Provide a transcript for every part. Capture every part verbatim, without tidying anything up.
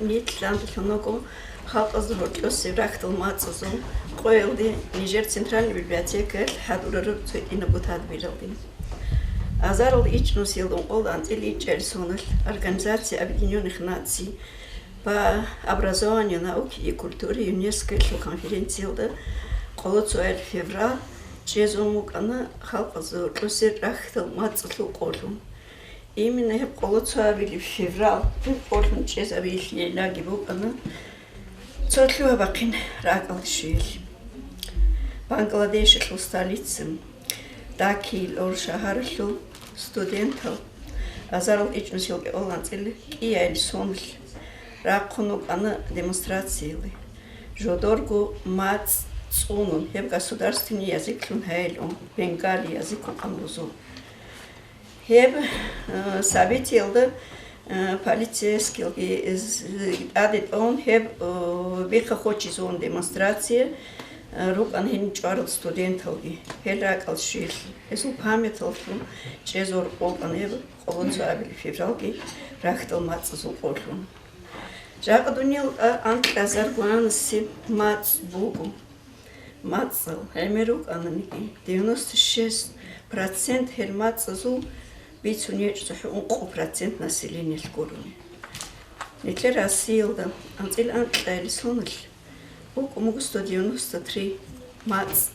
Нилъ лъандалъун руго халкъазда гьоркьосеб рахьдал мацӀазул къоялде нижер Центральный библиотекаялъ хӀадурараб цо гьитӀинабго тадбиралде. Азаралда ичӀнусиялда ункъоялда анцӀила ичӀабилеб соналъ Организация Объединённых Наций по образованию, науке и культуре ЮНЕСКОялъул конференциялда къоло цоябилеб февраль чӀезун букӀана халкъазда гьоркьосеб рахьдал мацӀалъул къолъун. Именно гьеб къоло цоябилеб февраль гьеб къолъун чӀезабиялъ гӀиллаги букӀана цо лъугьа-бахъин ракӀалде щвеялъ. Бангладешалъул столица Даккаялъул шагьаралъул студентал азаралда ичӀнусиялда ункъоялда анцӀила кӀиабилеб соналъ рахъун рукӀана демонстрациялде. Жодорго мацӀ цӀунун, гьеб государственный языклъун гьайилан, бенгали язык вукӀана гьезул. Гьеб, э, событиялда, э, полицейскийги, э, з-, тӀаде тӀун гьеб, э, бихъа хочезун демонстрация, э, рукӀана гьениб чӀварал студенталги. Гьел ракӀалде щвеялъ, гьезул памяталъун чӀезабун букӀана гьеб къоло цоябилеб февральги рахьдал мацӀазул къолъун. Жакъа дуниял, а, анкьазарго гӀанасеб мацӀ буго. МацӀал гӀемер рукӀананиги, девяносто шесть процент гьел мацӀазул бицун гьечӀо цохӀо ункъо процент населениялъ гурони. Нилъер Россиялда анцӀила анкьабилеб соналъ букӀун буго сто девяносто три мацӀ.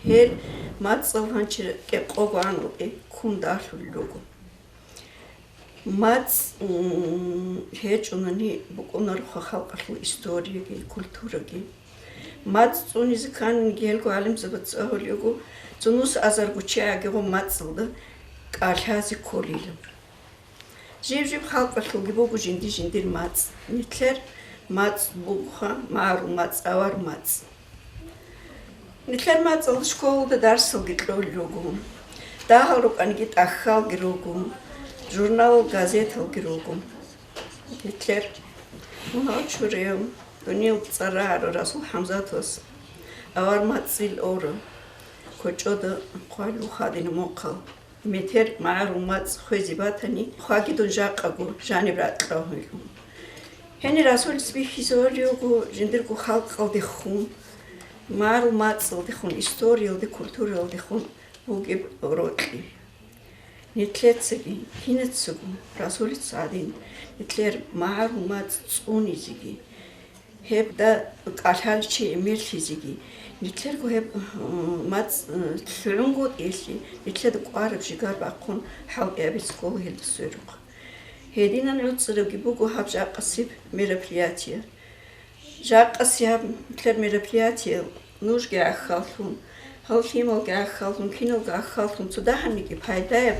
Гьел мацӀал гьанже кӀикъого гӀанасеб ккун далъулел руго. МацӀ, м, гьечӀони букӀунароха халкъалъул историяги, культураги. МацӀ цӀунизе кканиги гьелго гӀалимзабаца абулеб буго, цо нусазарго чагӀиги гьеб мацӀалда кӀалъазе кколилан. Жиб-жиб халкъалъулги буго жинди-жиндир мацӀ. Нилъер мацӀ бугоха магӀарул мацӀ, авар мацӀ. Нилъер мацӀалда школалда дарсалги кьолел руго. Дагьал рукӀаниги тӀахьалги руго, журналал, газеталги руго. Нилъер мунагьал чураяв, дуниял цӀар рагӀарав Расул ХӀамзатовас авар мацӀил ора кочӀода хъвалев хадина мухъал. Метер магӀарул мацӀ хвезе батани, хваги дун жакъаго жаниб ракьалъ гьунилан. Гьенир Расулица бихьизавулеб буго жиндирго халкъалдехун, магӀарул мацӀалдехун, историялде, культуралдехун бугеб рокьи. Нилъецаги, кинацаго Расулица гӀадин, нилъер магӀарул мацӀ цӀунизеги, гьеб да кӀалъалев чи гӀемерлъизеги, нилъерго гьеб, э, мацӀ, э, лъугӀунгутӀиялъе, нилъеда кӀвараб жигар бахъун хӀалтӀи абизе ккола гьелда сверухъ. Гьединан гӀуцӀарабги буго гьаб жакъасеб мероприятие. Жакъасеб гьаб нилъер мероприятие нужги гӀахьаллъун, гьал лъималги гӀахьаллъун, киналги гӀахьаллъун, цо дагьабниги пайдаяб,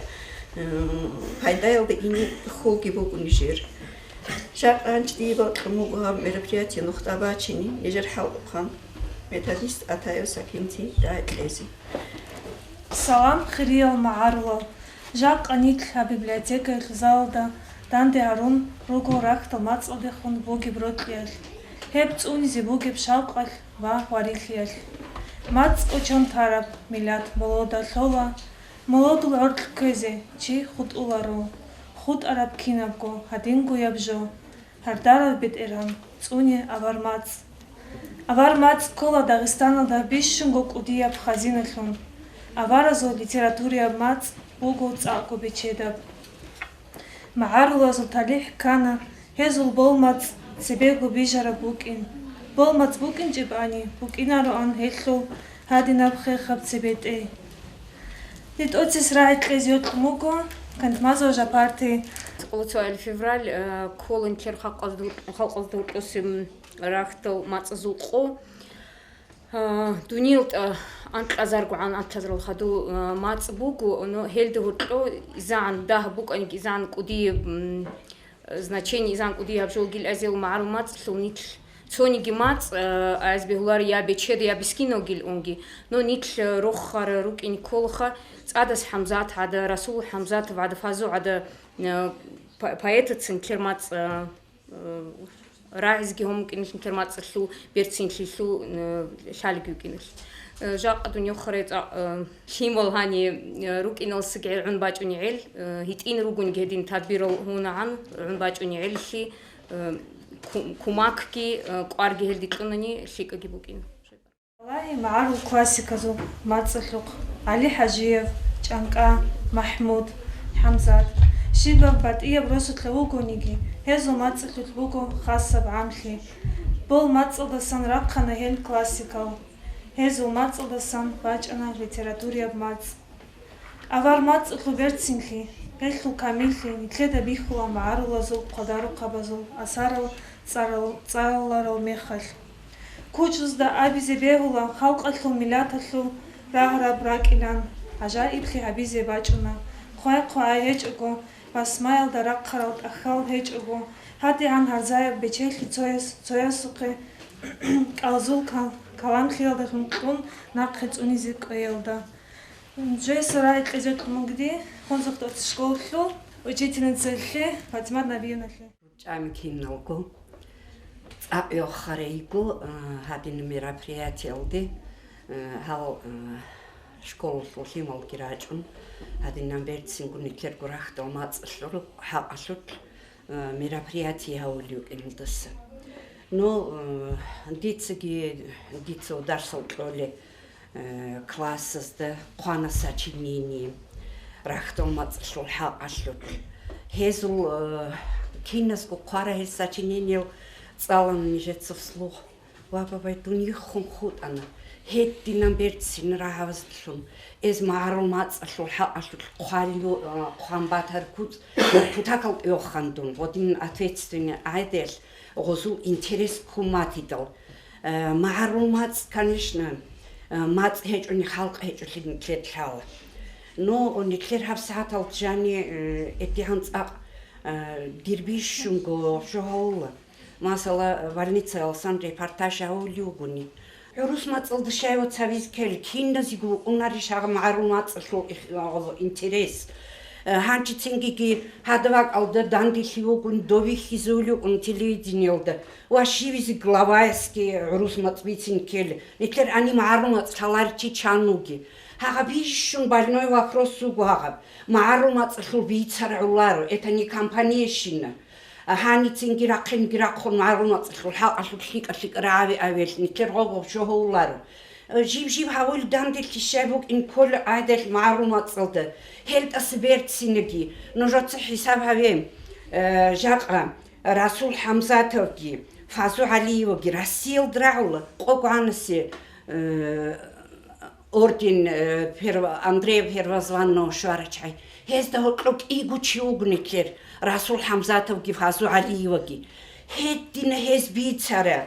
м, пайдаялда ине хьулги буго нижер. Жакъа гьанже дие бокьун буго гьаб мероприятие нухда бачине, нижер хӀалтӀухъан методист Атаев Сакинти рагӀи кьезе. Салам, хириял магӀарулал! Жакъа нилъ гьаб библиотекаялъул залалда данде гьарун руго рахьдал мацӀалдехун бугеб рокьиялъ, гьеб цӀунизе бугеб шавкъалъ ва варилъиялъ. МацӀ кӀочон тараб миллат молода лъола, молодул гӀоркь кквезе чи хутӀуларо, хутӀараб кинабго гьадингояб жо. Гьардарал БетӀергьан, цӀуне авар мацӀ. Авар мацӀ ккола Дагъистаналда бищунго кӀудияб хазиналъун. Аваразул литератураяб мацӀ буго цӀакъго бечедаб. МагӀарулазул талихӀ ккана гьезул болмацӀ цебего бижараб букӀин. БолмацӀ букӀинчӀебани, букӀинароан гьелъул гьадинаб хехаб цебетӀей. НитӀоцес рагӀи кьезе йокьун буго Кантмазов Жапарти. Къоло цоябилеб февраль, э, ккола нилъер халкъазда гьур-, халкъазда гьоркьосеб, м, рахьдал мацӀазул къо. Э, дуниял тӀа анкьазаргогӀан анкьазарал хадув, э, мацӀ буго, но гьелда гьоркьо изегӀан дагь букӀаниги, изегӀан кӀудияб, м, значение, изегӀан кӀудияб жо гил азел магӀарул мацӀалъул нилъ. Цониги мацӀ, э, айз бегьуларо я бечеда, я бискинавгил унги. Но нилъ, э, рохар рукӀине кколаха, ЦӀадас ХӀамзат гӀада, Расул ХӀамзатов гӀада, Фазу гӀада, э, по-, поэтацин нилъер мацӀ, э, э, рагӀизеги гьун букӀиналъ, нилъер мацӀалъул берцинлъилъул, э, лъалеб букӀиналъ. Э, жакъа дунёхъ рецӀа, э, лъимал гьаниб, э, рукӀиналсаги гӀун бачӀунеб гӀел, э, гьитӀин ругониги гьедин тадбирал гьунагӀан, гӀун бачӀунеб гӀеллъи, э, ку-, кумакги, э, кӀварги гьелде кьунани лъикӀаги букӀин. Гьале магӀарул классиказул мацӀалъухъ: ГӀали ХӀажиев, ЧӀанкӀа, МахӀмуд, ХӀамзат. Щибаб батӀияб росулъа вугониги, гьезул мацӀалъулъ буго хасаб гӀамлъи. Бол мацӀалдасан рахъана гьел классикал. Гьезул мацӀалдасан бачӀана литературияб мацӀ. Авар мацӀалъул берцинлъи, гьелъул камиллъи нилъеда бихьула магӀарулазул хъвадарухъабазул асарал цӀарал-, цӀаларал мехалъ. КучӀдузда абизе бегьула халкъалъул миллаталъул рагӀараб ракӀилан, гӀажаиблъи гьабизе бачӀуна, хъвай-хъвагӀай гьечӀого, басмаялда рахъарал тӀахьал гьечӀого, гьадигӀан гьарзаяб бечелъи цояс-, цоясухъе кӀалзул ка-, каламлъиялдалъун кьун нахъе цӀунизе кӀвеялда. Жеса рай кьезетлъун мугди, Хунзахъ тӀоцебесеб школалъул учительницалъе Патимат Набиевналъе. ЧӀами киналго, цӀакъ йохарейго, а, гьадин мероприятиялде, а, гьал, а, школалъул лъималги рачӀун, гьадинан берцинго нилъерго рахьдал мацӀалъул хӀакъалъулъ, а, мероприятие гьавулев кӀиналдаса. Ну, а, дицаги, дица дарсал кьоле, э, классазда хъвана сочинение, рахьдал мацӀалъул хӀакъалъулъ. Гьезул, э, киназго хъвара гьел сочинениел, цӀалана нижеца вслух. Ва, бабай, дун йиххун хутӀана. Гьединан берцин рагӀабаздалъун, эз магӀарул мацӀалъул хӀакъалъулъ хъвалу-, э, хъван батаргуц, кутакал тӀехъан дун, гъодин ответственный гӀайдел, гъозул интерес ккун матидал. Э, магӀарул мацӀ, конечно, э, мацӀ гьечӀони, халкъ гьечӀолъи нилъер лъала. Ну, нилъер гьаб сагӀатал жани, э, эдигьан цӀакъ, э, дир бищунго жо гьавула. Масала, больницаялсан репортаж гьавулев вугони. ГӀурус мацӀалда щай ва цавиз ккел, киназего вукӀунарищ гьагъа магӀарул мацӀалъул их-, гьав интерес? Э, гьанчи цингиги гьадаб бакӀалда данделъи вугони, дов вихьизулев вукӀун телевидениялда. Ва щивизе главаясги гӀурус мацӀ бицин ккела, нилъер гьаниб магӀарул мацӀ лъаларичи чан вуги. Гьагъаб бищун больной вопрос вуго гьагъаб. МагӀарул мацӀалъул бицар гӀоларо, это не компаниящина. Гьаницинги рахъинги рахъун магӀарул мацӀалъул хӀакъалъулъ лъикӀа-лъикӀа рагӀаби авел, нилъер гъобгъоб жо гьавуларо. Жиб-жиб гьавул данделъи щай букӀин ккола гӀайдал магӀарул мацӀалда. ГьелтӀаса берцинаги, нужеца хӀисаб гьаве, э, жакъа. Расул ХӀамзатовги, Фазу ГӀалиевги Россиялда рагӀула, къо-, гӀанасе, э, орден, э, перво-, Андрея Первозванного щварачӀай. Гьезда гьоркьоб кӀиго чи вуго нилъер, Расул ХӀамзатовги Фазу ГӀалиевги. Гьедина гьез бицара,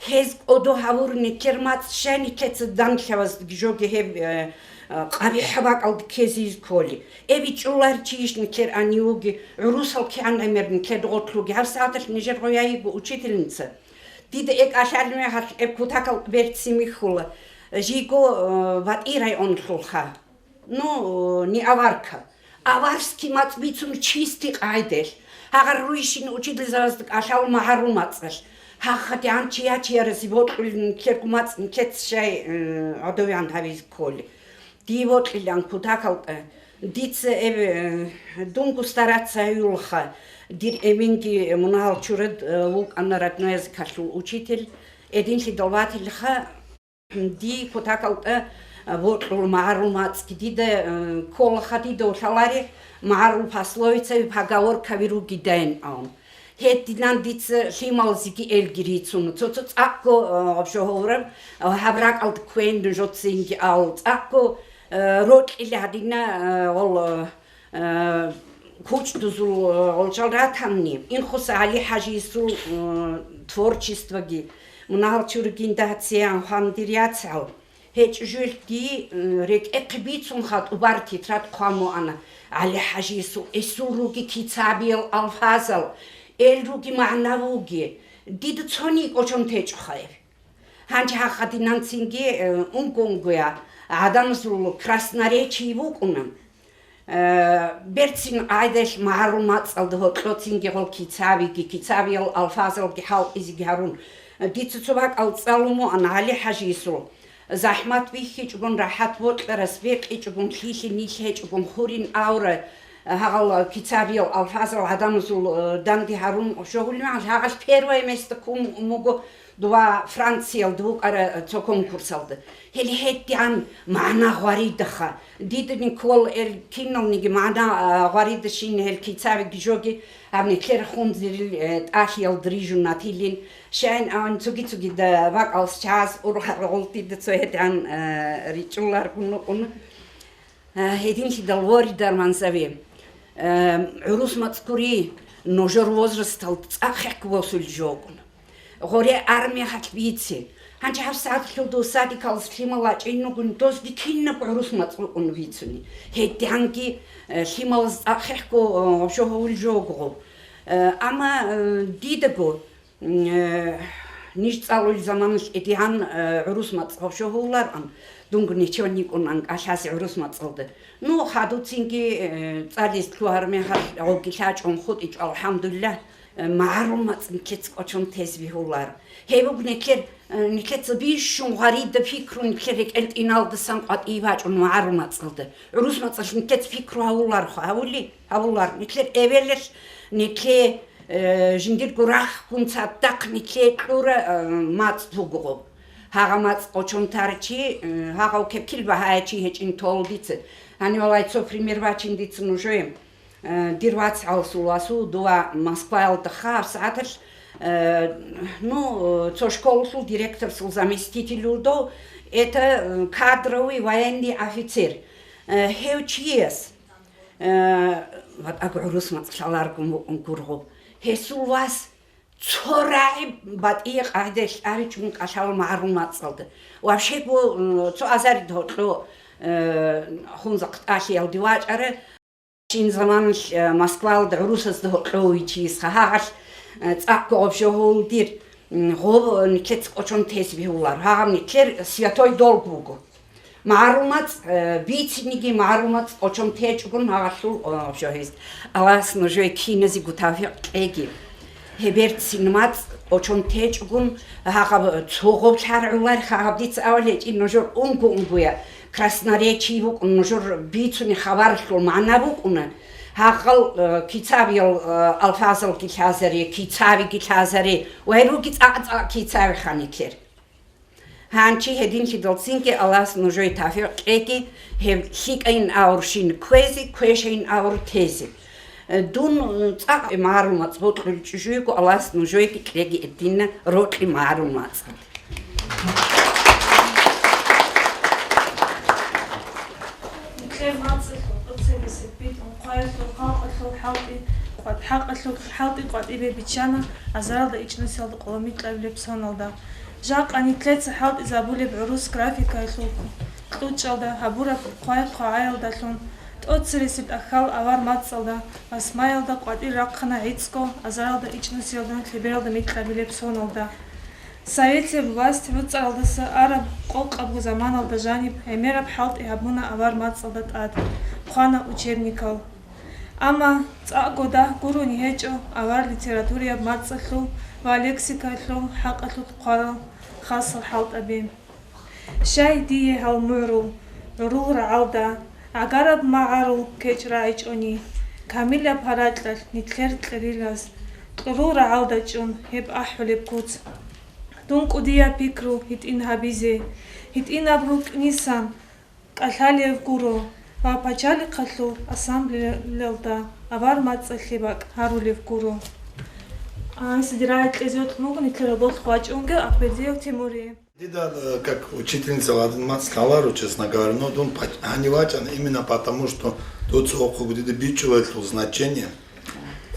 гьез кӀодо гьавур нилъер мацӀ щай нилъеца данлъаваз жоги гьеб, э, э, къабихӀ бакӀалда ккезейиз кколи. Эби чӀуларчийищ нилъер гьанив вуги, гӀурусал кигӀан гӀемер нилъер гъорлъ вуги. Гьаб сагӀаталъ нижер гъояйиго учительница. Дида э кӀалъалев мехалъ эб кутакал берцин михьула. Жийго, э, ВатӀи районалъулха. Ну, не аварка. Аварский мацӀ бицун чистый къайдел. Гьагъар руйщин учительзабазда кӀалъал магӀарул мацӀалъ. ГьагъадигӀан чия-чияразе бокьулин нилъерго мацӀ нилъеца щай, э, гӀодовегӀан гьавизе кколи. Дие бокьилан кутакалда. Дица эб, э, дунго стараться гьаюлха. Дир эменги мунагьал чурад, э, вукӀана родной языкалъул учитель. Эдинлъидал ватилха. Дие кутакалда, э, бокьула магӀарул мацӀги дида, э, кколаха, дида лъалари магӀарул пословицаби, поговоркаби ругидайин абун. Гьединан дица лъималазеги элги рицуна. Цо-цо цӀакъго, э, вообще гьавураб, э, гьаб ракӀалда кквейин нужецинги ал. ЦӀакъго, э, рокьила гьадина, э, гъол, э, кучӀдузул, э, гъолчал ратамни, Инхоса ГӀали ХӀажиясул, э, творчествоги, мунагьал чургин дагьцеян хван дир яцгӀал. ГьечӀо жугьилъги, м, рекӀехъе бицунха тӀубар тетрадь хъван вуана. ГӀали ХӀажиясул эсул руги кицабиял алфазал, эл руги магӀнавуги. Дида цони кӀочон течӀоха эб. Гьанже гьагъадинанцинги, э, унго-унгоя гӀадамазул красноречие букӀуна. Э, берцин гӀайдалъ магӀарул мацӀалда гьоркьоцинги гъол кицабиги, кицабиял алфазалги хӀалтӀизеги гьарун. Дица цо бакӀал цӀалун вуан ГӀали ХӀажиясул. ЗахӀмат бихьичӀогун, рахӀат бокьарас бекьичӀогун, лъилъи нилъ гьечӀогун хурин авра, Гьагъал кицабиял алфазал гӀадамазул, э, данде гьарун щогьулин, гьагъал первое место ккун буго дова Франциялда вукӀара цо конкурсалда. Гьел гьедигӀан магӀна гъваридаха. Дидани ккола гьел киналниги магӀна, а, гъварида щин гьел кицабиги жоги, гьаб нилъер хунзерил, э, тӀалъиялда рижун натилин. Щайин аван цоги-цоги да бакӀалс чагӀаз ургъа гъолтида цо гьедигӀан, э, ричӀуларгун нукъун. Э, гьединлъидал ворид дарманзаби, э, гӀурус мацӀкури, нужер возрасталда цӀакъ хехго босулел жогун. Гъоре армия гьалъ бице. Гьанже гьаб сагӀатлъулда садикалас лъимал вачӀин ругун, дозги кинабго гӀурус мацӀ букӀун бицуни. ГьедигӀанги, э, лъималаз цӀакъ хехго, э, вообще гьавулел жогого. Э, амма, э, дидаго, М, э, ниж цӀалулел заманалъ гьедигӀан, э, гӀурус мацӀ гьавшо гьавуларан, дунго нечеван йикӀун анкӀалъазе гӀурус мацӀалда. Ну, хадуцинги, э, цӀализе лъугьар мехалъ гъобги лъачӀун хутӀичӀо, алхӀамдулиллагь, э, магӀарул мацӀ нилъеца кӀочон тезе бегьуларо. Гьеб буго нилъер, э, нилъеца бищун гъварида пикру нилъер рекӀел тӀиналдасан къватӀибе бачӀун магӀарул мацӀалда. ГӀурус мацӀалъ нилъеца пикру гьавуларха, гьавули, гьавулар. Нилъер эвелалъ, нилъе Э, жиндирго рахъун цадахъ нилъее кьура, э, мацӀ буго. Гьагъа мацӀ къочон тарчи, э, гьагъав кепкил багьаячи гьечӀин толдица. Гьанивалай цо пример бачин дица нужее. Э, дир вацгӀаласул васу дова Москваялда хаб сагӀаталъ, э, ну, цо школалъул директорсул заместитель вуго, это, э, кадровый военный офицер. Э, гьев чияс Э, ватӀаго гӀурус мацӀ лъаларгун вукӀун гургъуб. Гьесул вас цо рагӀи батӀие къагӀидаялъ аричӀун кӀалъала магӀарул мацӀалда. Вообще-го, м, цо азарид гьоркьо, э, хунзахъ тӀалъиялде вачӀара. Чин заманалъ, э, Москвалда гӀурусазда гьоркьо вичиясха гьагъалъ, э, цӀакъго гъоб жо гьолдир. М, гъоб нилъеца кӀочон тезе бегьулар. Гьагъаб нилъер святой долг буго. МагӀарул мацӀ, э, бициниги магӀарул мацӀ кӀочон течӀогун гьагъалъул, о, жо гьез. Аллагьас нужее киназего тавфикъ кьеги. Гьеб берцин мацӀ кӀочон течӀогун гьагъаб цо гъоб лъаргӀуларха гьаб дица авал гьечӀин нужер унго-унгоя красноречие букӀун, нужер бицуни хабаралъул магӀна букӀуна. Гьагъал, э, кицабиял, э, алфазалги лъазаре, кицабиги лъазаре, ва гьел руги цӀакъ-цӀакъ кицаби ханилъер. Гьанчи гьединлъидалцинги Аллагьас нужее тавфикъ кьеги, гьеб лъикӀайин авурщин кквезе, квешайин авур тезе. Э, дун, э, цӀакъ магӀарул мацӀ бокьулел чӀужуего Аллагьас нужееги кьеги гьединна рокьи магӀарул мацӀ. Нилъер мацӀалъул тӀоцебесеб битӀун хъваялъул халкъалъул хӀалтӀи, хӀакъалъулъ хӀалтӀи къватӀибе биччана азаралда ичӀнусиялда къоло микьабилеб соналда. Жакъа нилъеца хӀалтӀизабулеб гӀурус графикаялъул кьучӀалда гьабураб хъвай-хъвагӀаялдалъун, тӀоцересеб тӀахьал авар мацӀалда, асмаялда къватӀир рахъана гӀицӀго азаралда ичӀнусиялда лъебералда микьабилеб соналда. Советлъи власть гӀуцӀаралдаса араб къокъабго заманалда жаниб гӀемераб хӀалтӀи гьабуна авар мацӀалда тӀад, хъвана учебникал. Амма цӀакъго дагь гурони гьечӀо авар литературияб мацӀалъул ва лексикалъул хӀакъалъулъ хъварал хасал хӀалтӀаби. Щай дие гьал мугӀрул, гӀурул рагӀалда, гӀагараб магӀарул кечӀ рагӀичӀони, камилаб гьаракьалъ нилъер кьерилаз, кьурул рагӀалда чӀун гьеб ахӀулеб куц. Дун кӀудияб пикру гьитӀин гьабизе, гьитӀинаб рукӀнисан кӀалъалев гуро ва пачалихъалъул ассамблеялда авар мацӀалъе бакӀ гьарулев гуро. А, собирает лезет много, нилъер болх вачӀунги Ахбердиев Тимури. Дида, э, как учительница ладин мацӀ лъаларо, честно говоря, но дун пач-, гьанив вачӀана именно потому, что дуца гьухъуго дида бичӀчӀулелъул значение.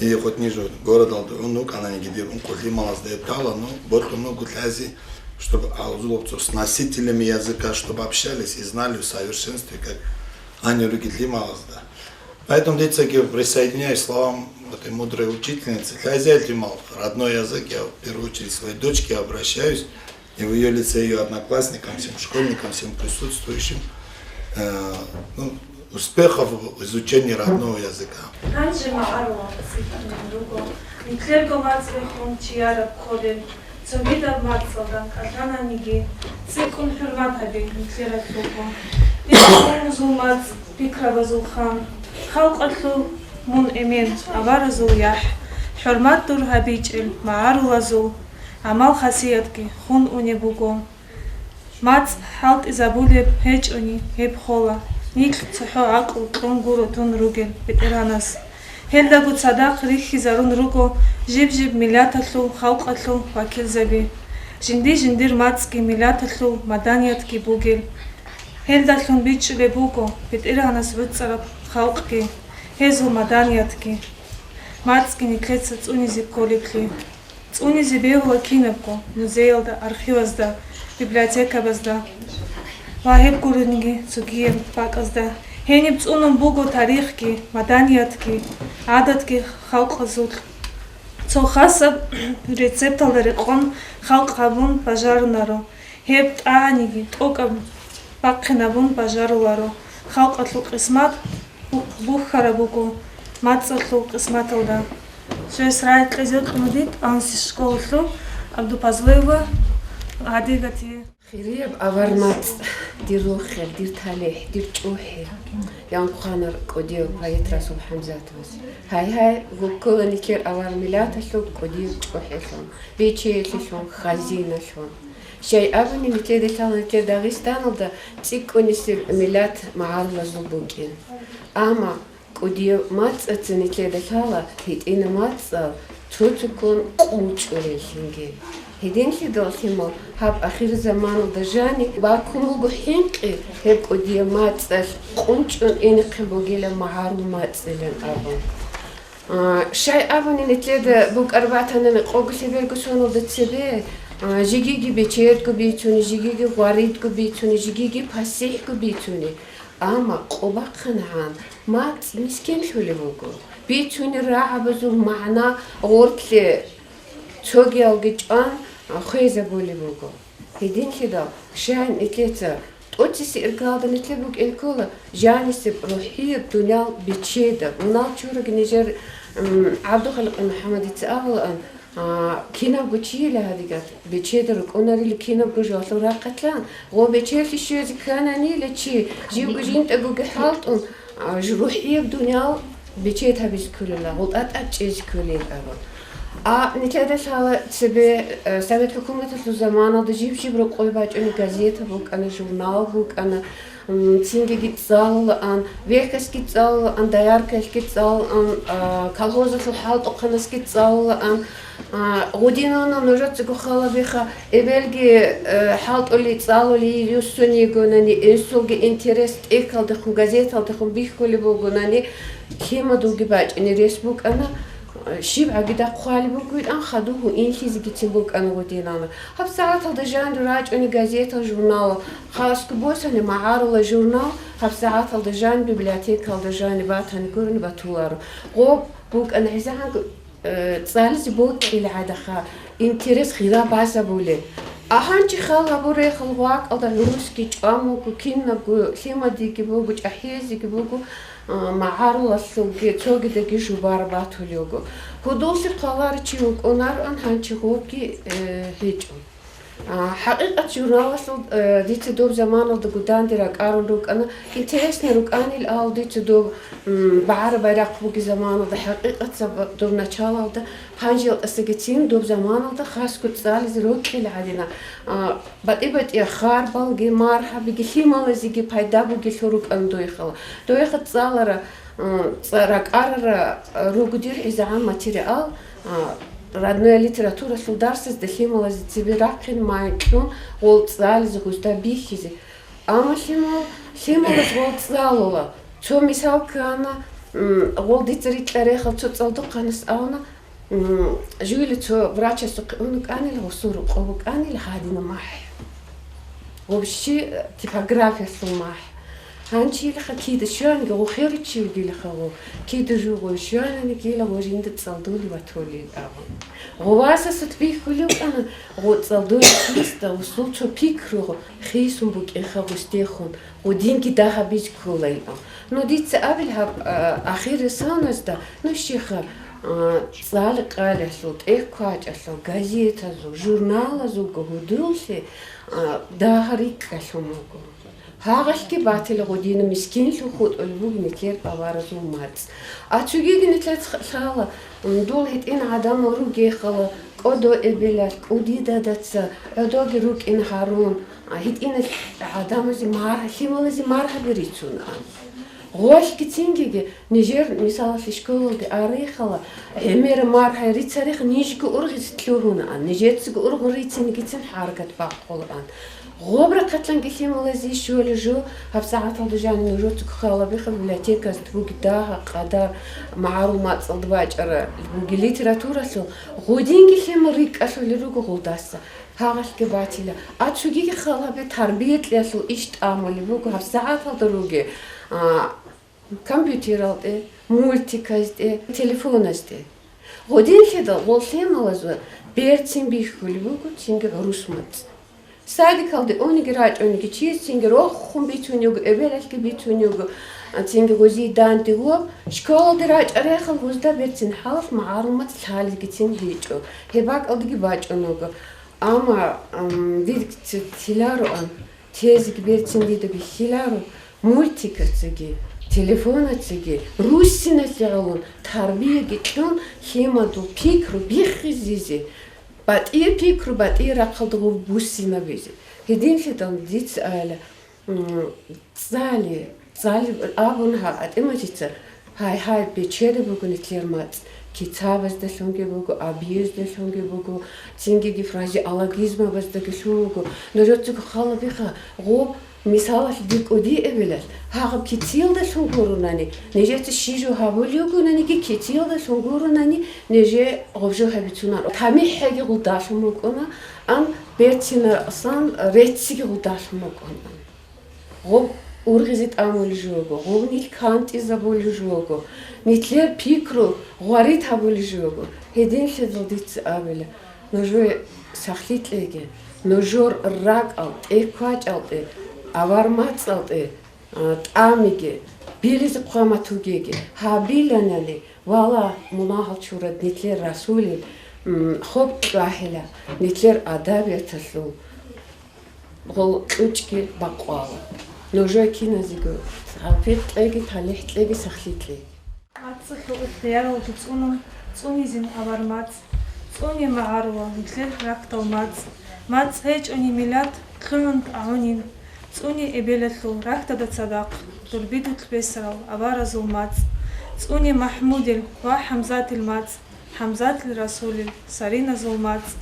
И хоть ниж городалда унукъананиги дир ункъо лъималазда гьеб тала, ну, бокьун буго лъазе, чтобы алзулабцо с носителями языка, чтобы общались и знали в совершенстве, как они руги лъималазда. Поэтому дицаги присоединяюсь к словам этой мудрой учительницы. Лъазе лъимал, родной язык, я в первую очередь своей дочке обращаюсь, и в её лице её одноклассникам, всем школьникам, всем присутствующим, э, ну, успехов в изучении родного языка. Гьанже магӀарулал цӀикӀкӀунел руго, нилъерго мацӀалъун чияраб кколел, цогидаб мацӀалда кӀалъананиги, цӀикӀкӀун хӀурмат гьабе нилъералъулго. Пикрабазул мацӀ, пикрабазул хан, халкъалъул Мун эмен, аваразул яхӀ, хӀурмат дур гьабичӀел магӀарулазул гӀамал-хасиятги хун унеб буго. МацӀ хӀалтӀизабулеб гьечӀони гьеб хола, нилъ цохӀо гӀакълу кьун гуро тун ругел БетӀергьанас. Гьелдаго цадахъ рихьизарун руго жиб-жиб миллаталъул, халкъалъул вакилзаби. Жинди-жиндир мацӀги миллаталъул маданиятги бугел. Гьелдалъун бичӀчӀулеб буго БетӀергьанас гӀуцӀараб халкъги, гьезул маданиятги. МацӀги нилъеца цӀунизе кколеблъи. ЦӀунизе бегьула кинабго музеялда, архивазда, библиотекабазда ва гьеб гурониги цогияб бакӀазда. Гьениб цӀунун буго тарихги, маданиятги, гӀадатги халкъазул. Цо хасаб рецепталда рекъон халкъ гьабун бажарунаро. Гьеб тӀагӀаниги тӀокӀаб бахъинабун бажаруларо. Халкъалъул къисмат бу-, бухьараб буго мацӀалъул къисматалда. Жес рай кьезе кьуна дид Анси школалъул Абдупазлуева Адигати. Хирияб авар мацӀ, дир рохел, дир талихӀ, дир чӀухӀи, ян хъванар кӀудияв поэт Расул ХӀамзатовас. Гьай-гьай, гуккула нилъер авар миллаталъул кӀудияв чӀухӀилъун, бечелъилъун, хазиналъун. Щай абуни, нилъеда лъала нилъер Дагъистаналда цӀикӀкӀунисеб миллат магӀарулазул букӀин. Амма кӀудияв мацӀаца нилъеда лъала гьитӀина мацӀал цо-цоккун къунчӀулеллъинги. Гьединлъидал лъимал гьаб ахирзаманалда жани бакун буго хӀинкъи гьеб кӀудияв мацӀалъ къунчӀун инехъе бугилан магӀарул мацӀилан абун. А, щай абуни, нилъеда букӀар батани, къоголъи берго соналда цебе, а, жигиги бечедго бицуни, жигиги гъваридго бицуни, жигиги пасихӀго бицуни. Амма къо бахъанагӀан мацӀ мискинлъулеб буго, бицунел рагӀабазул магӀна гъорлъе цогиялги чӀван, а, хвезабулеб буго. Гьединлъидал щай нилъеца тӀоцеси иргалда нилъер букӀин ккола жанисеб рухӀияб дуниял бечедаб. Мунал чураги нижер, м, ГӀабдухаликъи МухӀамадица абулаан, а, кинабго чияла гьадигаб бечеда рукӀунарила кинабго жоялъул рахъалъан, гъо бечелъи щвезе ккананила чи, живго жинтӀагоги хӀалтӀун, а, ж-, рухӀияб дуниял бечед гьабизе кколила, гъултӀа тӀад чӀезе кколел абун. А нилъеда лъала цебе, э, Совет хӀукуматалъул заманалда жиб-жиб рокъой бачӀунеб газета букӀана, журнал букӀана, м, цингиги цӀалулаан, Вехьасги цӀалулаан, Дояркаялъги цӀалулаан, а, колхозалъул хӀалтӀухъанасги цӀалулаан. А, гъудинана нужецаго халабиха, эбелги, э, хӀалтӀули, цӀалули юссун йигонани, инсулги интерес тӀехьалдехун, газеталдехун бихьулеб бугонани, лъимадулги бачӀине рес букӀана, э, щиб гӀагида хъвалеб бугоилан хадув гьуинлъизегицин букӀана гъудинана. ГьабсагӀаталда жанир рачӀуни газетал, журналал, хасго босани магӀарула журнал, гьабсагӀаталда жан библиотекалда жани батани гурони батуларо. Гъоб букӀана гӀезегӀанго э, цӀализе бокьил гӀадаха, интерес гъира базабулеб. Агьанчи хал гьабурехал вакӀалда гӀурусги чӀван буго, кинабго лъимадиги буго, чӀахӀиязеги буго, а, магӀарулалъулги цогидаги жубар батулев вуго. Гьудуллъи хъваларичи вукӀунароан гьанчи гъобги, э, гьечӀо. А, хӀакъикъат, журналалъул, э, дица доб заманалдаго данде ракӀарун рукӀана, интересно рукӀанил ал дица доб, м, багӀараб байрахъ буги заманалда, хӀакъикъат, саб-, доб началалда, гьанжел тӀасагицин доб заманалда хасго цӀализе рокьил гӀадина. А, батӀи-батӀияб харбалги, мархӀабиги, лъималазеги пайда бугелъул рукӀана дойхала. Дойха цӀалара, м, цӀа-, ракӀарара, а, руго дир гӀезегӀан материал, а, родная литературалъул дарсазда лъималазе цебе рахъин майин кьун гъол цӀализе гъузда бихьизе. Амма лъимал-, лъималаз гъол цӀалула. Цо мисал ккана, м, гъол дица рикьа рехал цо цӀалдухъанас авна, м, жуйли цо врачасухъе унуканил гъосул рукъо букӀанил гьадина махӀ. Вообще, э, типографиялъул махӀ. Гьанчилаха кида щванги гъо херучи вугилаха гъо, кида жугъо щванани гила гъо жинда цӀалдули ватулил абун. Гъо васасут бихьулев кӀана, гъо цӀалдули чисда усул цо пикру гъо хисун букӀинха гъустехун, гъо динги дагьабиз кколайилан. Ну, дица абил гьаб, а, ахир рисаназда, ну, щиха, а, цӀали къалялъул, тӀехь квачӀалъул, газетазул, журналазулго гьудуллъи, а, дагьа рикӀкӀалъун вуго. Гьагъалъги батила гъудина мискинлъун хутӀулеб бугин нилъер аваразул мацӀ. А цогиги нилъеца лъала, м, дол гьитӀин гӀадамал ругехъала, кӀодо эбелалъ, кӀудиядаца, гӀодоги рукӀин гьарун, а, гьитӀинал гӀадамазе маргь-, лъималазе маргьаби рицун ан. Гъолъги цингиги нижер, мисалалъе, школалде арехъала, гӀемер маргьай рицарех нижго ургъизе лъугьунаан, нижецаго ургъу рицинегицин хӀаракат бахъулаан. Гъоб рахъалъанги лъималазе щолеб жо, гьабсагӀаталда жаниб нужецаго хал гьабеха, библиотеказда буги дагьа-къадар, магӀарул мацӀалда бачӀараб буги литературалъул, гъудинги лъимал рикӀкӀалъулел руго гъолдаса. Гьагъалъги батила. А цогиги хал гьабе, тарбия кьеялъул иш тӀамулеб буго гьабсагӀаталда руги, а, компьютералде, мультиказде, телефоназде. Гъудинлъидал гъол лъималазул берцин бихьулеб буго цинги гӀурус мацӀ. Садикалде униги рачӀуниги чияс цинги рохун бицунего, эбелалъги бицунего, а, цинги гъозие данде гъоб, школалде рачӀарехъал гъозда берцин хӀалалъ магӀарул мацӀ лъалезгицин гьечӀо, гьеб бакӀалдеги бачӀунего. Амма, ам, дир ци-, цилароан, тезеги берцин дида бихьиларо, мультикацаги, телефонацаги, руссиналъе гӀолун, тарбияги кьун, лъимадул пикру биххизизе, батӀияб пикру батӀияб рахъалда гъоб буссинабизе. Гьединлъидал дица айла, м, цӀали, цӀали абун гьа, АтӀимаджица, гьай-гьай, бечедаб буго нилъер мацӀ, кицабаздалъунги буго, объездалъунги буго, цингиги фразеологизмабаздаги лъун вуго. Нужецаго хал гьабеха, гъоб, мисалалъ, дир кӀуди эбелалъ, гьагъаб кицаялдалъун гурунани, нижеца щиб жо гьабулев вугонаниги, кицаялдалъун гурунани, нижее гъоб жо гьабицунар. ТамихӀги гъолдалъун букӀуна, ан берцинасан рецциги гъолдалъун букӀуна. Гъоб ургъизе тӀамулел жого, гъоб нилъ кантӀизабулел жого, нилъер пикру гъварид гьабулел жого. Гьединлъидал дица абила, нужее сахлъи кьеги, нужер ракӀал тӀе квачӀал тӀе, авар мацӀал тӀе, а, тӀамиги, билизе хъвамат вугеги, гьабиланани, вала, мунагьал чурад нилъер расулил, м, хоб кьвагьила, нилъер адабияталъул гъол кьучӀги бакъвала. Нужее киназего тавфикъ кьеги, талихӀ кьеги, сахлъи кьеги. МацӀалъул ихтияралги цӀуна, цӀунизин авар мацӀ, цӀуне магӀарулал нилъер рахьдал мацӀ. МацӀ гьечӀони миллат лъугӀун тӀагӀунин, цӀуне эбелалъул рахьдада цадахъ, дур бидулъ бесарал аваразул мацӀ, цӀуне МахӀмудил ва ХӀамзатил мацӀ, ХӀамзатил Расулил, Сариназул мацӀ,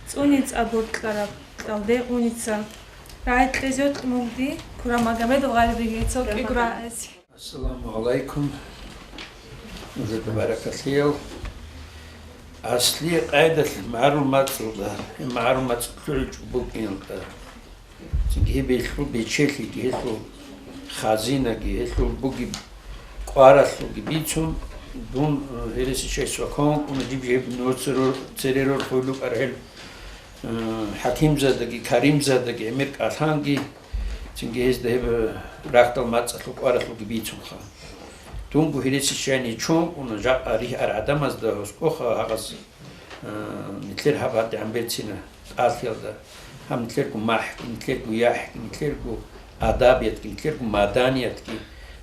цӀуне цӀа боркьараб, кьалде уница. РагӀи кьезе йокьун буго дие, Курамагомедов Гъалибеги цо кӀиго рагӀи. Ассаламу гӀалайкум, нужеда баракалъиял. Аслияб къайдалъ магӀарул мацӀалда, гьеб магӀарул мацӀ лъугӀичӀого букӀиналда, цинги гьеб гьелъул бечелъиги, гьелъул хазинаги, гьелъул бугеб кӀваралъулги бицун, дун, э, гьереси чияс вакван вукӀуна, жиб гьеб нур цере рорхулел рукӀарал гьел, э, ХӀакимзадаги, Каримзадаги, гӀемер кӀалъанги, цинги гьезда гьеб, э, рахьдал мацӀалъул кӀваралъулги бицунха. Дунго гьереси чияс нечон вукӀуна, жакъа ригьарал гӀадамазда гьоскӀоха гьагъаз, э, нилъер гьаб гьадигӀан берцина тӀалъиялда, гьаб нилъерго махӀги, нилъерго яхӀги, нилъерго адабиятги, нилъерго маданиятги.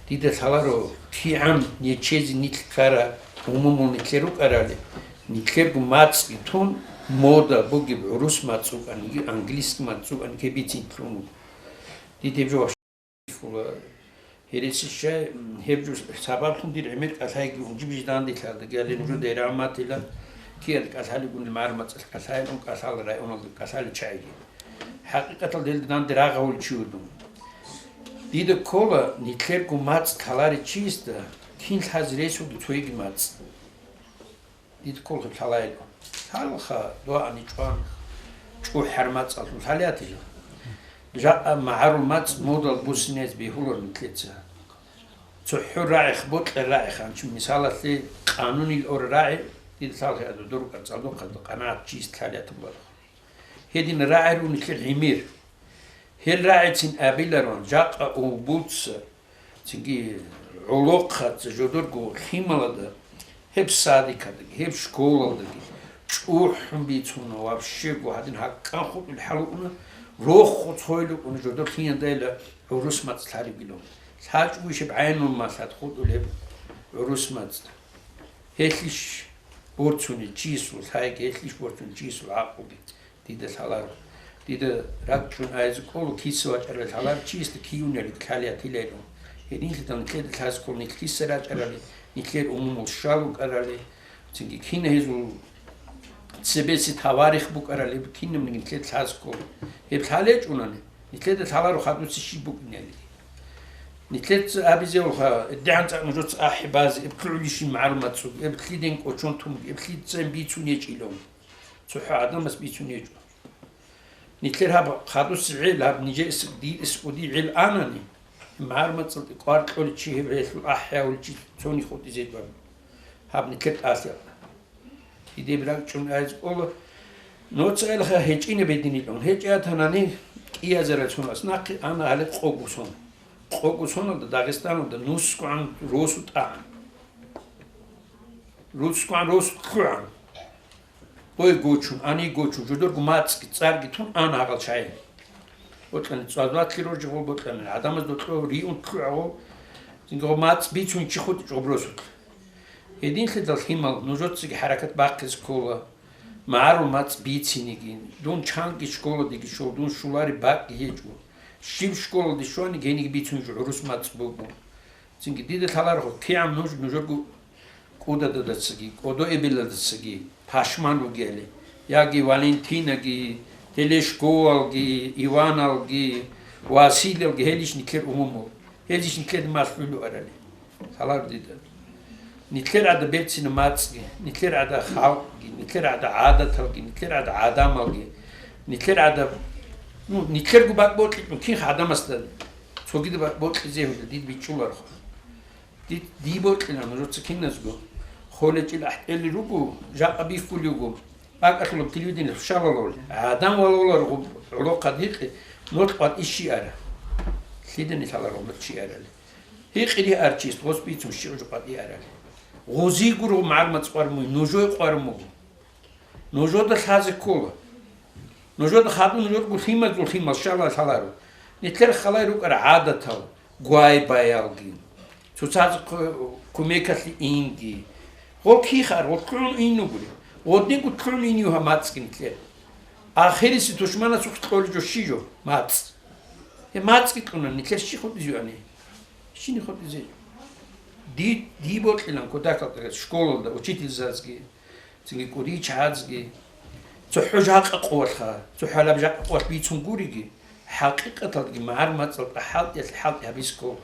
Дида лъаларо, кигӀан нечезе нилъ ккарал умумул нилъер рукӀарали, нилъерго мацӀги тун, мода бугеб гӀурус мацӀ вукӀаниги, английский мацӀ вукӀаниги гьеб бицин лъун вуго. Дида гьеб жо вахъ-, гьереси чияс, м, гьеб жо сабаблъун дир гӀемер кӀалъайги унжи бижи данделъалда, гьале нужеда рагӀи батила, кигӀан кӀалъалеб бугони магӀарул мацӀалъ кӀалъайилан, кӀалъала районалда кӀалъалел чагӀиги. ХӀакъикъаталда гьелда данде рагъ гьавулев чи вуго дун. Дида ккола, нилъерго мацӀ лъаларев чиясда кин лъазе рес бугеб цоги мацӀ. Дида ккола гьеб лъаларев. Лъалаха, дугӀани чӀван, чӀухӀараб мацӀалъун лъалеб гьатила. Жакъа магӀарул мацӀ модал буссинезе бегьуларо нилъеца. ЦохӀо рагӀи, бокьараб рагӀи, ханчи мисалалъе, къанунил ораб рагӀи, дида лъалаха, дур цӀалдохъа къанагӀат чияс лъалеб гьатун балагьун. Гьедин рагӀи руго нилъер гӀемер. Гьел рагӀицин абиларо, жакъа овбуца, цинги гӀолохъаца жодорго лъималазда, гьеб садикалдаги, гьеб школалдаги, чӀухӀун бицуна, вообще гьадин гьакъан хутӀулел хӀал букӀуна, рохго цойил букӀуна жодор киналдайила гӀурус мацӀ лъаригилан. ЛъачӀого ишеб гӀайнул малъад хутӀулеб гӀурус мацӀ. Гьелъищ борцунеб чиясул лъайги, гьелъищ борцунеб чиясул гӀакълуги дида лъаларо. Дида ракӀчӀун айзе кӀоло киса вачӀарал лъаларо, чиясда киюнелги лъалиятилайрун. Гьединлъидал нилъеда лъазе ккола нилъ киса рачӀарали, нилъер умумул щал рукӀарали, цинги кина гьезул цебеси таварих букӀарали, кинабниги нилъеда лъазе ккола. Гьеб лъалечӀунани, нилъеда лъаларо хадусе щиб букӀинелги. Нилъеца абизевалха, дигӀан цӀакъ нужеца ахӀи базе, эб лъугӀулищин магӀарул мацӀуги, эб лъиден кӀочон тумги, эб лъидцайин бицун гьечӀилан. ЦохӀо гӀадамас бицун гьечӀо. Нилъер гьаб хадуси гӀел, гьаб нижес дирес кӀуди гӀел анани, магӀарул мацӀалде кӀвар кьолев чи, гьеб гьелъул ахӀи гьавулев чи цони хутӀизе бан. Гьаб нилъер тӀалъи. Дидеб ракӀчӀун айз кӀола, ноца элха гьечӀина бединилан. ГьечӀатанани кӀиазарацун аснахъе ана гьале къого сон. Къого соналда Дагъистаналда нусгогӀан росу тӀагӀан. РусгогӀан росу ккугӀан. Къой гочун, ани гочун, жодорго мацӀги, цӀарги тун ана гьагъал чагӀи. Бокьани цӀвазватлъи роржи гъол бокьани, гӀадамаз докьо риун ккугӀа гъол, цинги гъо мацӀ бицун чи хутӀичӀ гъоб росулъ. Гьединлъидал лъимал нужецаги хӀаракат бахъизе ккола, магӀарул мацӀ бициниги, дун чанги школадеги щол, дун щулареб бакӀги гьечӀо. Щиб школалде щваниги гьениги бицунеб жо гӀурус мацӀ буго. Цинги дида лъаларого, кигӀан нуж нужерго кӀудададацаги, кӀодо эбелалдацаги пашман ругели, яги Валентинаги, Телешковалги, Иваналги, Василиялги, гьелищ нилъер умумул, гьезищ нилъеда малъулев арали. Лъалар дида. Нилъер гӀада берцина мацӀги, нилъер гӀада халкъги, нилъер гӀада гӀадаталги, нилъер гӀада гӀадамалги, нилъер гӀада, ну, нилъерго бакӀ бокьичӀун кин гӀадамасда цогида бакӀ бокьизе гьуна дид бичӀчӀуларха. Ди-, дие бокьила нужеца киназго. Холечил ахӀтӀели руго, жакъа бихьулев вуго. БакӀалъулаб телевидение хӀушалалул. ГӀадан валуларго гӀолохъад гьикъи, нолъ къватӀи щиара. Лъидани лъаларго нолъ щиарали. Гьикъири арчист, гъос бицун щи гӀужу къватӀи арали. Гъозие гуро магӀармац къвармуй, нужой къвармуго. Нужода лъазе ккола. Нужода хадуб нужерго лъимазул лъимал щала лъаларо. Нилъер халай рукӀара гӀадатал, гвайбаялги, цоцазе хъу-, кумекалъе инги. Гъол кихар, гъол кьун ин вугури. Гъодниго кьун ин юха мацӀги нилъер. Ахириси тушманасухъ кьолеб жо щи жо? МацӀ. Гьеб мацӀги кьуна, нилъер щи хутӀизе юани? Щини хутӀизе? Ди-, дие бокьилан кодакалда школалда учительзазги, цинги кӀудияй чагӀазги, цохӀо жакъа къоялъха, цохӀо гьалаб жакъа къоялъ бицун гуриги, хӀакъикъаталдаги магӀарул мацӀалда хӀалтӀиялъе хӀалтӀи гьабизе ккола.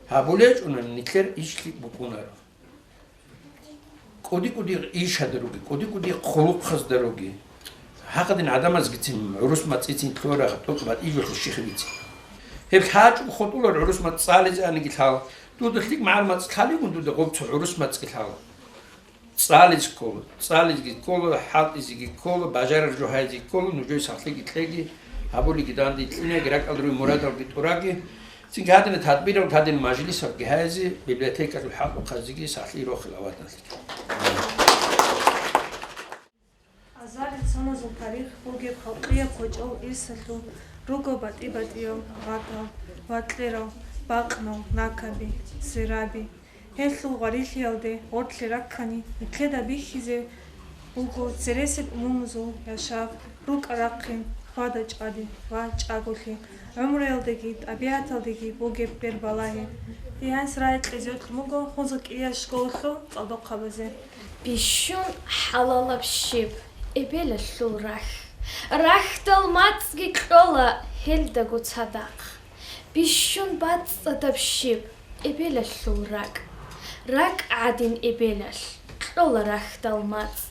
ГьабулечӀунани нилъер иш лъикӀ букӀунаро. КӀуди-кӀуди иш гьадаруги, кӀуди-кӀуди хъулухъаздаруги. Гьагъадин гӀадамазгицин гӀурус мацӀицин лъугьараб тӀокӀ батӀияб жолъул щихъ бицин. Гьеб лъачӀого хутӀулар гӀурус мацӀ цӀализе аниги лъала. Дуда лъикӀ магӀарул мацӀ лъалигун дуда гъоб цо гӀурус мацӀги лъала. ЦӀализе ккола, цӀализеги ккола, хӀалтӀизеги ккола, бажарар жо гьайзе ккола, нужее сахлъиги кьеги, гьабулеги данде кьинаги, ракӀалда ругел мурадалги тӀураги, цинги гьадинаб тадбирал, гьадинаб мажлисалги гьайзе, библиотекалъул хӀалтӀухъазеги сахлъи рохел аваданлъи. Азарил соназул тарих бугеб халкъияб кочӀол ирсалъул руго батӀи-батӀиял гъатал, вакьерал, бакънал, накаби, сираби. Гьелъул гъварилъиялде гъоркье раккани, нилъеда бихьизе буго цересел умумузул яшав, рукӀа-рахъин, хьвада-чӀвади ва чӀаголъи, гӀумруялдеги тӀабигӀаталдеги бугеб бербалагьи. Дигьанс рагӀи кьезе вукӀун буго Хунза кӀиялъул школалъул цӀалдохъабазе. Бищун хӀалалаб щиб эбелалъул рахь. Рахьдал мацӀги кьола гьелдаго цадахъ. Бищун бацӀцӀадаб щиб эбелалъул ракӀ. РакӀ гӀадин эбелалъ кьола рахьдал мацӀ.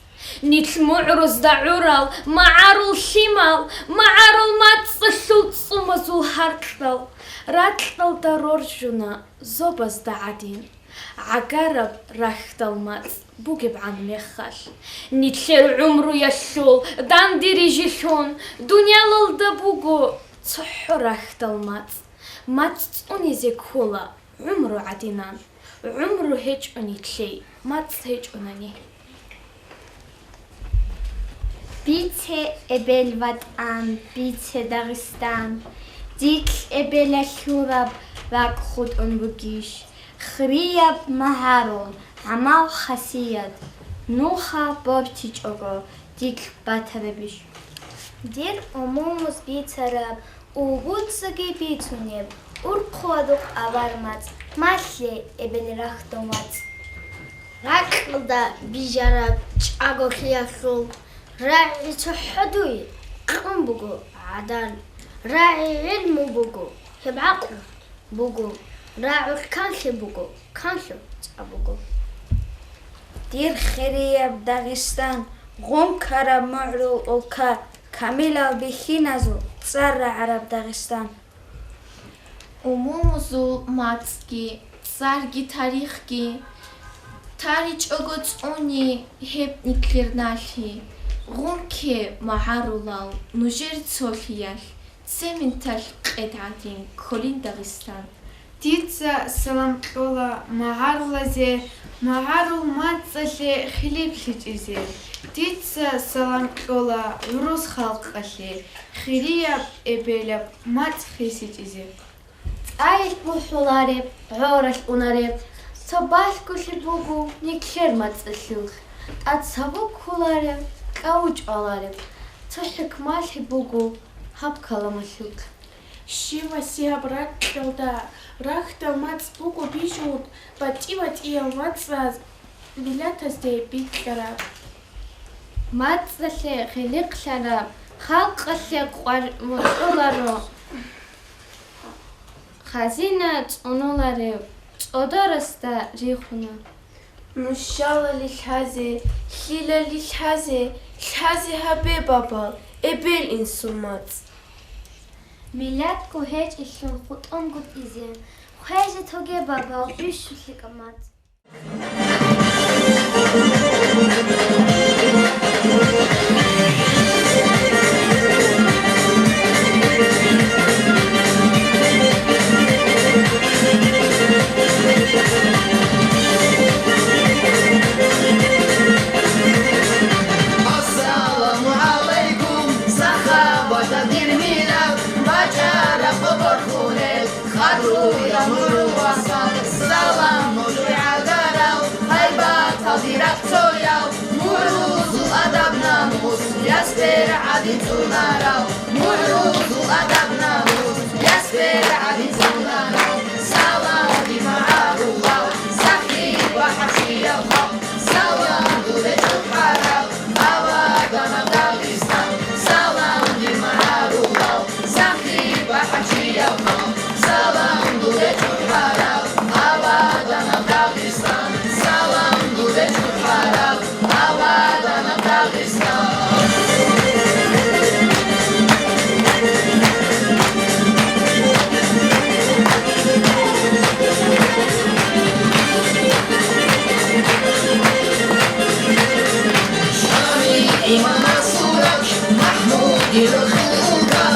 Нилъ мугӀрузда гӀурал магӀарул лъимал, магӀарул мацӀалъул цӀумазул гьаркьал, ракьалда роржуна зобазда гӀадин. ГӀагараб рахьдал мацӀ бугебгӀан мехалъ, нилъер гӀумруялъул данде рижилъун, дуниялалда буго цохӀо рахьдал мацӀ. МацӀ цӀунизе ккола гӀумру гӀадинан, гӀумру гьечӀони лъей, мацӀ гьечӀонани. Бице, эбел ватӀан, бице, Дагъистан, дилъ эбелалъураб ракӀ хутӀун бугищ? Хирияб магӀарул гӀамал-хасият нуха бортичӀого, дилъ батарабищ? Дир умумуз бицараб, угуцаги бицунеб, урхъуладухъ авар мацӀ, малъе, эбел рахьдул вацӀ. Ракьалда бижараб чӀаголъиялъул, рагӀи цохӀо дуе кьун буго гӀадан, рагӀи гӀилму буго, гьеб гӀакълу буго, рагӀулъ канлъи буго, канлъу цӀа буго. Дир хирияб Дагъистан, гъункараб мугӀрул улка, камилал бихьиназул цӀар рагӀараб Дагъистан. Умумузул мацӀги, цӀарги, тарихги таричӀого цӀуни гьеб никлер налъи, гъунке магӀарулал нужер цолъиялъ, цементалъ къед гӀадин кколин Дагъистан. Дица салам кьола магӀарулазе, магӀарул мацӀалъе хилиплъичӀизе. Дица салам кьола гӀурус халкъалъе, хирияб эбелаб мацӀ хисичӀизе. ЦӀайилъ бухӀулареб, гӀоралъ унареб, цо балъголъи буго никлер мацӀалъулъ, тӀад цаву кколареб, кӀаву чӀвалареб, цо хӀикмалъи буго гьаб каламалъулъ. Щивасияб ракьалда рахьдал мацӀ буго бижут, батӀи-батӀиял мацӀаз миллатазде бикьараб. МацӀалъе хилихълъараб, халкъалъе къваригӀунаро, хазина цӀунулареб цӀодорасда рихуна. Нушалали лъазе, лъилали лъазе, лъазе гьабе, бабал, эбел-инсул мацӀ. Миллатго гьечӀелъун хутӀун гутӀизе, хвезе тоге, бабал, бищулъи кӀамацӀ. Ассаламу гӀалайкум, сахаватаб дир миллат, бачӀараб къо борхунел, къадру я мугӀрул васал, салам нужее гӀагарал, гьайбатал дир рахъцоял, мугӀрузул адаб-намус, ясбер гӀадин цӀунарал, мугӀрузул адаб-намус, ясбер гӀадин цӀунарал, салам дир магӀарулал, сахлъи бахӀарчиял халкъ, салам дуде чӀухӀарал, Аваданаб Дагъистан, салам дир магӀарулал, сахлъи бахӀарчиял халкъ, салам дуде чӀухӀарал. Аваданаб Дагъистан, салам дуде чӀухӀарал. Аваданаб Дагъистан. Шамил имам Сурач, Махмуди рухӀ уга,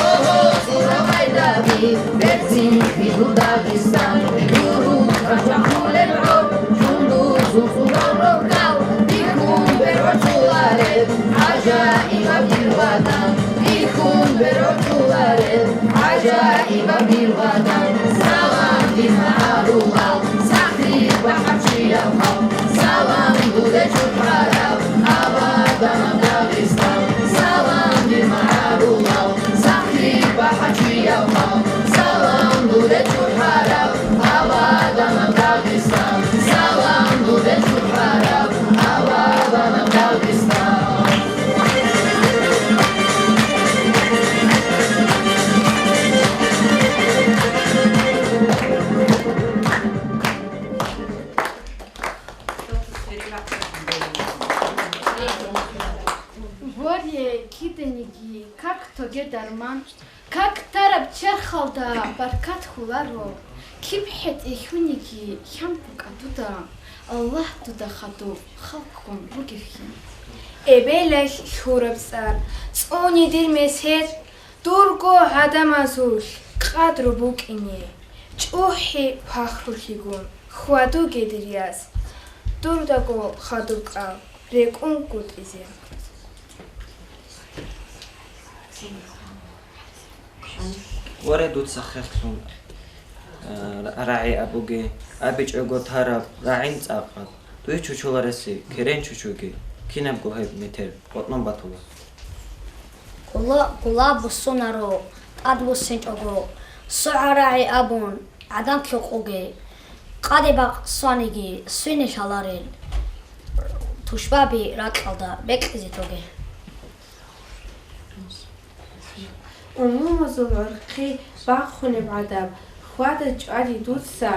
ого, Сурабайдаби, берцин хъвиду Дагъистан, гурун качахулеб гӀур, жундузул цӀурал рокал, бихьун бергьочулареб гӀажаибаб дир ватан, бихьун бергьочулареб гӀажаибаб дир ватан. Салам дир магӀарулал, сахлъи бахӀарчиял халкъ, салам дуде чӀухӀарал. Аваданаб Дагъистан, салам дир магӀарулал, сахлъи бахӀарчиял халкъ, салам дуде чӀухӀарал. Аваданаб Дагъистан, салам дуде чӀухӀарал. Аваданаб Дагъистан. Воре киданиги как тоге дарман, как тараб черхалда баркат хуларо, киб хӀетӀе хьуниги хьан букӀа дуда, Аллагь дуда хадуб халкъгун ругевхъин. Эбелалъ лъураб цӀар, цӀуни дир месед, дурго гӀадамазулъ къадру букӀине, чӀухӀи пахрулъигун хьвадуге дир яс, дурдаго хадуб кӀал рекӀун гутӀизе. Варе, дуца хехлъун, а, рагӀи абуге, абичӀого тараб рагӀин цӀакъаб. Дуе чучулареси керен чучуги, кинабго гьеб метер къотӀнун батула. Гула-, гула буссунаро, тӀад буссинчӀого, согӀа рагӀи абун, гӀадан лъукъуге, къаде бакъ сваниги, свине лъаларел, тушбаби ракьалда бекьизе тоге. Умумузул гӀурхъи бахъунеб гӀадаб, хьвада-чӀвади дуца,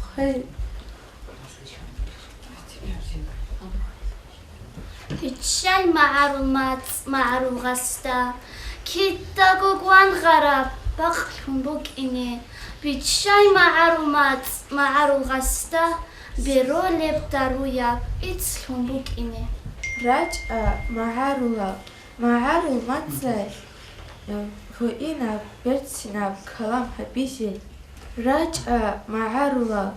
хве-, Биччай магӀарул мацӀ магӀарул гъасда, кидаго гвангъараб бакълъун букӀине. Биччай магӀарул мацӀ магӀарул гъасда, беролеб даруяб ицлъун букӀине. РачӀа, магӀарулал, магӀарул мацӀалъ, э, гьуинаб, берцинаб калам гьабизе. РачӀа, магӀарулал,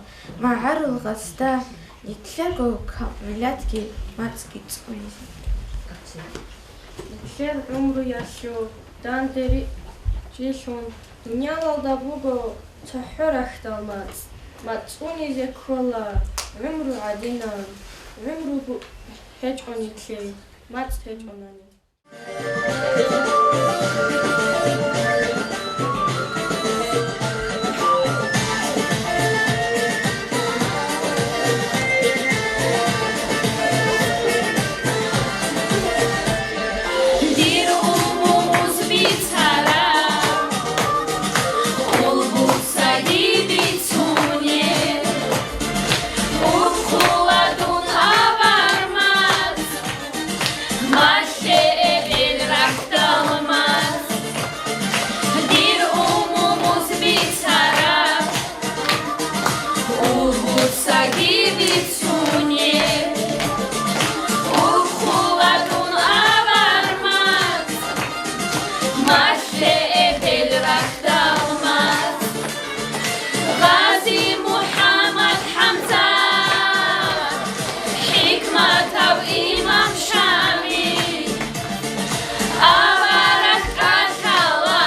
магӀарул гъасда, нилъерго камилатги мацӀги цӀунизе. Нилъер гӀумруялъул данде ри-, рилъун дуниялалда буго цохӀо рахьдал мацӀ. МацӀ цӀунизе ккола гӀумру гӀадинан, гӀумру бу-, гьечӀо нилъее, мацӀ гьечӀонани. Дир умумуз бицара, улбуцаги бицуне, урхула дун авармаз. Малъе эбел рахьдал мацӀ, дир умумуз бицара, улбуцаги бицуне, урхула дун авармаз. Малъе эбел рахьдал мацӀ, Гъази МухӀаммад ХӀамзат, ХӀикматав имам Шамил, авараг кӀалъала,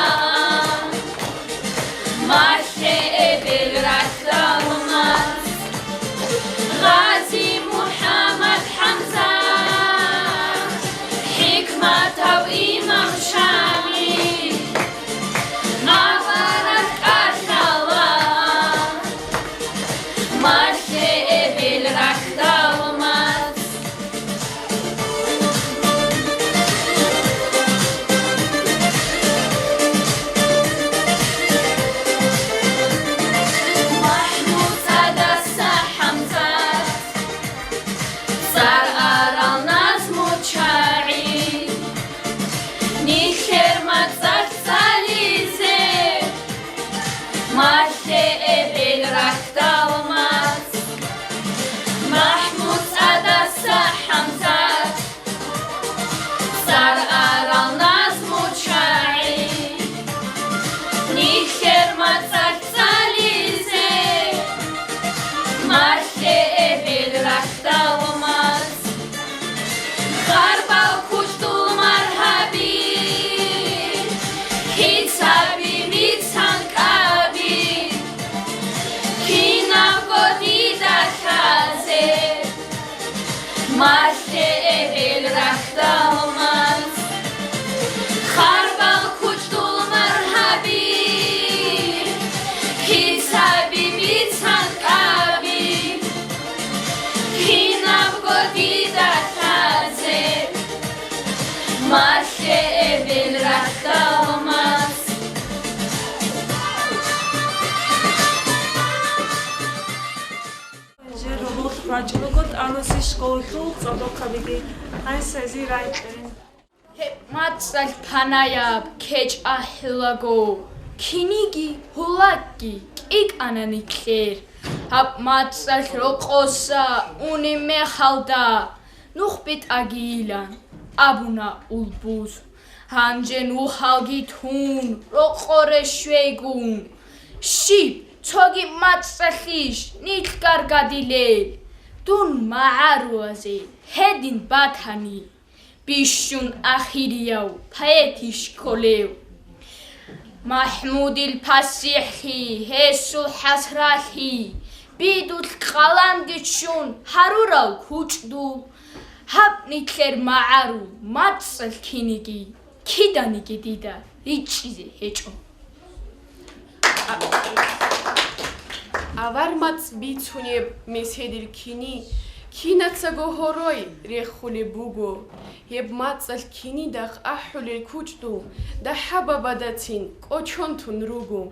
малъе эбел рахьдал мацӀ. Гъази МухӀаммад ХӀамзат, ХӀикматав имам Шамил, авараг кӀалъала, малъе эбел рахьдал мацӀ. МахӀмуд ЦӀадаса ХӀамзат, цӀар арал назму чагӀи, нилъер мацӀалъ цӀализе, малъе эбел рахьдал мацӀ. МахӀмуд ЦӀадаса ХӀамзат, цӀар арал назму чагӀи, нилъер мацӀалъ цӀализе, малъе эбел рахьдал мацӀ. Харбал кучӀдул маргьаби, кицаби, мицан кӀаби, кинабго дида лъазе, малъе эбел рахьдал мацӀ. Харбал кучӀдул маргьаби, кицаби, мицан кӀаби, кинабго дида лъазе, малъе эбел рахьдал мацӀ. Жер рогьулъ бачӀунаго тӀанаси школалъул цӀадахъабиги. Гьанже гьезие рагӀи кье. Гьеб мацӀалъ панаяб кечӀ ахӀулаго, киниги гьулакги кӀикӀана нилъер. Гьаб мацӀалъ рокъоса унеб мехалда, нух битӀагийилан абуна улбуз. Гьанже нухалги тун рокъоре щвейгун, щиб цоги мацӀалъищ нилъ гаргадилел? Дун магӀарулазе гьедин батани, Бищун ахирияв поэт ишколев. МахӀмудил пасихӀлъи, гьесул хӀасратлъи, бидулъ къаламги ччун гьарурал кучӀдул, гьаб нилъер магӀарул мацӀалъ киниги, киданиги дида ричӀчӀизе гьечӀо. Авар мацӀ бицунеб меседил кини, кинацаго гьорой рехулеб буго. Гьеб мацӀалъ кинидахъ ахӀулел кучӀдул дагьабабадацин кӀочон тун руго.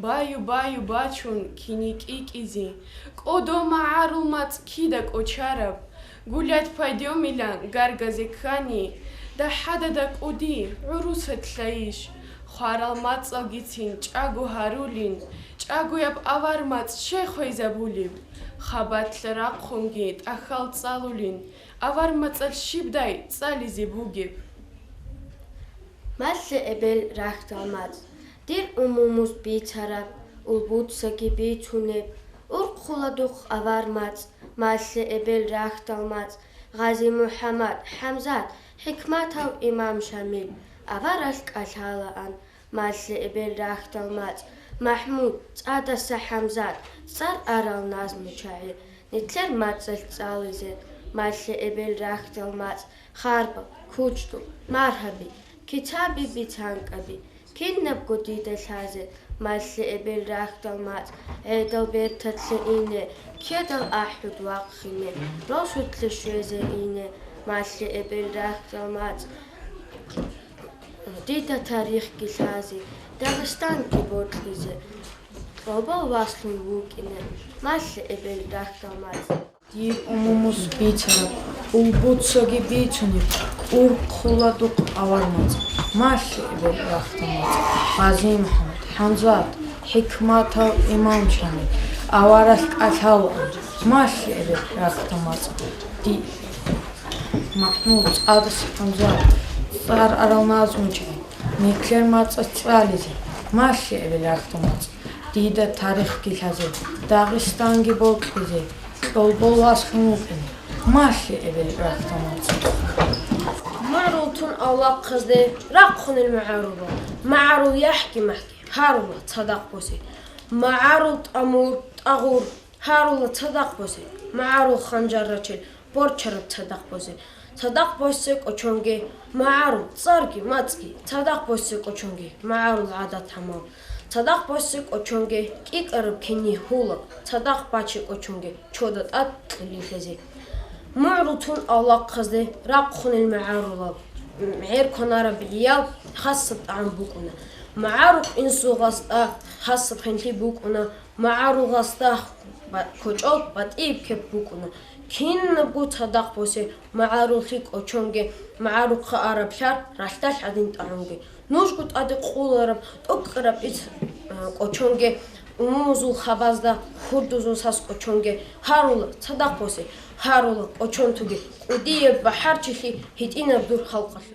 Баю-баю бачун кини кӀикӀизе, кӀодо магӀарул мацӀ кида кӀочараб. Гулять пойдёмилан гаргазе ккани, дагьадада кӀуди гӀурусатлъайищ? Хварал мацӀалгицин чӀаго гьарулин, чӀагояб авар мацӀ щай хвезабулеб? Хабалъ рахъунги тӀахьал цӀалулин, авар мацӀалъ щибдай цӀализе бугеб? Малъе эбел рахьдал мацӀ, дир умумус бицараб, улбуцаги бицунеб, урхъула духъ авар мацӀ, малъе эбел рахьдал мацӀ, Гъази МухӀаммад, ХӀамзат, ХӀикматав имам Шамил, аваралъ кӀалъалаан, малъе эбел рахьдал мацӀ, МахӀмуд, ЦӀадаса ХӀамзат, цӀар арал назму чагӀи, нилъер мацӀалъ цӀализе, малъе эбел рахьдал мацӀ, харбал, кучӀдул, маргьаби, кицаби, бицанкӀаби, кинабго дида лъазе, малъе эбел рахьдал мацӀ, гӀедал берталъе ине, кедал ахӀуд вахъине, росулъе щвезе ине, малъе эбел рахьдал мацӀ, дида тарихги лъазе, Дагъистанги бокьизе, кьобол васлъун вукӀине, малъе эбел рахьдал мацӀ. Дир умумус бицараб, улбуцаги бицунеб, урхъула духъ авар мацӀ, малъе эбел рахьдал мацӀ, Гъази МухӀаммад, ХӀамзат, ХӀикматав имам Шамил, аваралъ кӀалъалаан, малъе эбел рахьдал мацӀ, ди-, МахӀмуд, ЦӀадаса ХӀамзат, цӀар арал назму чагӀи, нилъер мацӀалъ цӀализе, малъе эбел рахьдал мацӀ, дида тарихги лъазе, Дагъистанги бокьизе, кьолбол васлъун вукӀине, малъе эбел рахьдал мацӀ. МугӀрул тун авлахъазде рахъунел магӀарулал, магӀарул яхӀги махӀги гьарула цадахъ босе, магӀарул тӀамур, тӀагъур гьарула цадахъ босе, магӀарул ханжар рачел борчараб цадахъ босе, цадахъ босе кӀочонге магӀарул цӀарги мацӀги, цадахъ босе кӀочонге магӀарул гӀадат-гӀамал, цадахъ босе кӀочонге кӀикӀараб кини гьулаб, цадахъ баче кӀочонге чода тӀад кьилин лъезе. МугӀрул тун авлахъазде рахъунел магӀарулал, гӀер кванараб гӀиял хасаб тӀагӀам букӀуна, магӀарул инсул гъасда хасаб хенлъи букӀуна, магӀарул гъасда ба-, кочӀол батӀияб кеп букӀуна. Кинабго цадахъ босе магӀаруллъи кӀочонге, магӀарухъа араб лъар ралъдалъ гӀадин тӀагӀунге. Нужго тӀаде къулараб, тӀокӀкӀараб ис, а, кӀочонге, умумузул хабазда хурдузул сас кӀочонге, гьарула, цадахъ босе, гьарула, кӀочон туге, кӀудияб бахӀарчилъи гьитӀинаб дур халкъалъе.